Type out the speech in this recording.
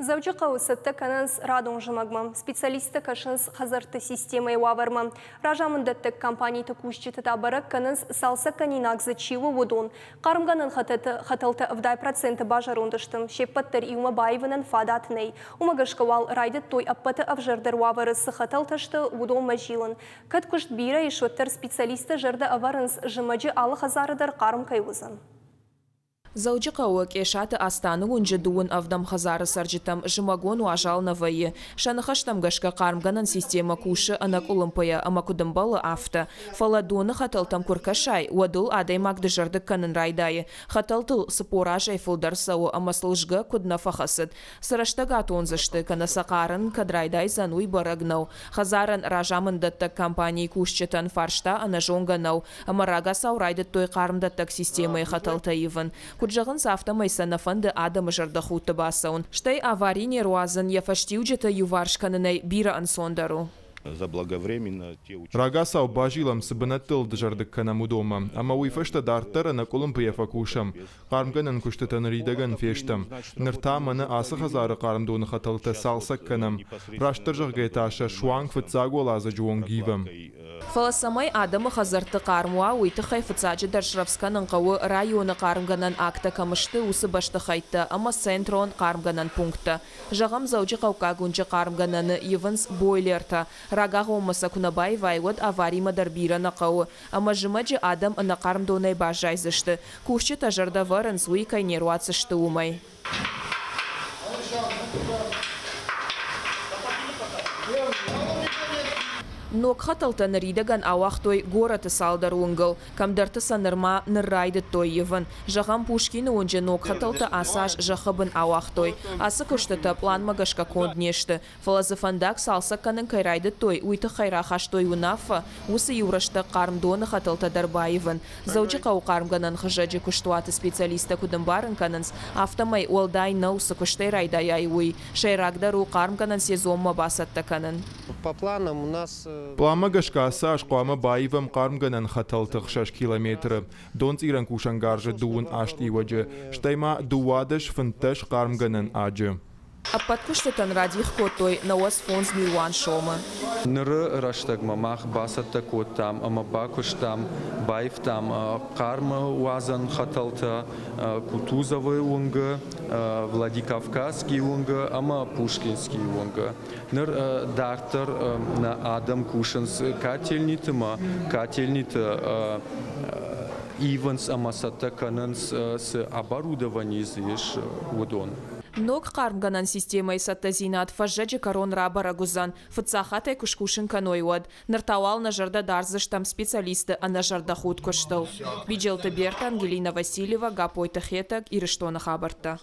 Дзӕуджыхъӕуы цӕттӕ кӕнынц радон зымӕгмӕ. Специалисттӕ кӕсынц хӕдзӕртты системӕйы уавӕрмӕ. Разамынддӕттӕг компаниты кусджытӕ та бӕрӕг кӕнынц, цалцӕггӕнинаг дзы чи у, уыдон. Хъармгӕнӕн хӕтӕлтӕ 70% базӕронд сты. Се ппӕт дӕр иумӕ баивынӕн фадат нӕй. Уымӕ гӕсгӕ уал райдыдтой ӕппӕты ӕвзӕрдӕр уавӕры цы хӕтӕлтӕ сты, уыдонмӕ зилын. Кӕд куыст бирӕ ис, уӕддӕр специалисттӕ зӕрдӕ ӕвӕрынц, зымӕджы алы хӕдзары дӕр хъарм кӕй уыдзӕн. Дзӕуджыхъӕуы Къесаты Астаны уынджы дыууын ӕвдӕм хӕдзары цӕрджытӕм зымӕгон уазал нӕ вӕййы. Сӕ ныхӕстӕм гӕсгӕ хъармгӕнӕн системӕ кусы ӕнӕкъуылымпыйӕ ӕмӕ куыд ӕмбӕлы, афтӕ. Фӕлӕ доны хӕтӕлтӕм куы ркӕсай, уӕд ыл адӕймаг дызӕрдыг кӕнын райдайы, хӕтӕлтыл 40 азӕй фылдӕр цӕуы ӕмӕ сыл згӕ куыд нӕ фӕхӕцыд. Цы рӕстӕг атондзысты, кӕнӕ сӕ хъарын кӕд райдайдзӕн, уый бӕрӕг нӕу. Хӕдзарӕн разамынддӕттӕг компанийы кусджытӕн фарста ӕнӕзонгӕ нӕу. Ӕмӕ рагацау райдыдтой хъармдӕттӕг системӕйы хӕтӕлтӕ ивын. Куыд зӕгъынц, афтӕмӕй сӕ нӕ фӕнды адӕмы зӕрдӕхудты бацӕуын. Стӕй авари не руадзын йӕ фӕстиуджытӕ иуварс кӕнынӕй бирӕ ӕнцондӕр у. Рагацау базилӕм, цы бынӕттыл дызӕрдыг кӕнӕм, уыдонмӕ, ӕмӕ уый фӕстӕ дарддӕр ӕнӕкъуылымпыйӕ фӕкусӕм. Хъармгӕнӕн куыстытӕ ныридӕгӕн фестӕм. Ныр та мӕнӕ ацы хӕдзары хъарм доны хӕтӕлтӕ цалцӕг кӕнӕм. Растдӕр зӕгъгӕйӕ та сӕ суанг фыццаг уӕладзыджы онг ивӕм. Фӕлӕ цӕмӕй адӕмы хӕдзӕртты хъарм уа, уый тыххӕй фыццаджыдӕр срӕвдз кӕнын хъӕуы, районы хъармгӕнӕн агтӕ кӕм сты, уыцы бӕстыхӕйттӕ ӕмӕ центрон хъармгӕнӕн пункттӕ. Зӕгъӕм, Дзӕуджыхъӕуккаг уынджы хъармгӕнӕны ивынц бойлертӕ. Рагагъоммӕ сӕ куы нӕ баивай, уӕд аваримӕ дӕр бирӕ нӕ хъӕуы. Ӕмӕ зымӕджы адӕм ӕнӕхъарм донӕй баззайдзысты. Кусджытӕ зӕрдӕ вӕрынц, уый кӕй не руадздзысты, уымӕй. Ног хӕтӕлтӕ ныридӕгӕн ауагътой горӕты цалдӕр уынгыл. Кӕмдӕрты сӕ нырма ныр райдыдтой ивын. Зӕгъӕм, Пушкины уынджы ног хӕтӕлтӕ ацы аз зӕххы бын ауагътой. Ацы куыстытӕ пъланмӕ гӕсгӕ конд не сты. Фӕлӕ дзы фӕндаг цалцӕг кӕнын кӕй райдыдтой, уый тыххӕй рахастой уынаффӕ, уыцы иу рӕстӕг хъарм доны хӕтӕлтӕ дӕр баивын. Дзӕуджыхъӕуы хъармгӕнӕн хызӕджы куыстуаты специалисттӕ куыд ӕмбарын кӕнынц, афтӕмӕй уӕлдай нӕу, цы куыстӕй райдайай, уый. Сӕйрагдӕр у хъармгӕнӕн сезонмӕ бацӕттӕ кӕнын. Пъланмӕ гӕсгӕ ацы аз хъуамӕ баивӕм хъармгӕнӕн хӕтӕлты 6 километры, донцъирӕн кусӕнгарзы 38 иуӕджы, стӕй ма 12-15 хъармгӕнӕн аджы. Ӕппӕт куыстытӕн радих кодтой 95 милуан сомы. Ныры рӕстӕгмӕ мах бацӕттӕ кодтам ӕмӕ бакуыстам, баивтам хъарм уадзӕн хӕтӕлтӕ Кутузовы уынгы, Владикавказский уынгы ӕмӕ Пушкинский уынгы. Ныр дарддӕр нӕ адӕм кусынц котельниты ӕмӕ котельниты ивынц ӕмӕ цӕттӕ кӕнынц, цы оборудовани дзы ис, уыдон. Ног хъармгӕнӕн системӕйы цӕттӕдзинад фӕззӕджы кӕрон рабӕрӕг уыдзӕн, фыццаг хатт ӕй куы скусын кӕной, уӕд. Ныр та уал нӕ зӕрдӕ дардзыстӕм специалистты ӕнӕзӕрдӕхудт куыстыл. Биджелты Берта, Ангелина Васильева, Гаппойты Хетӕг, Ирыстоны хабӕрттӕ.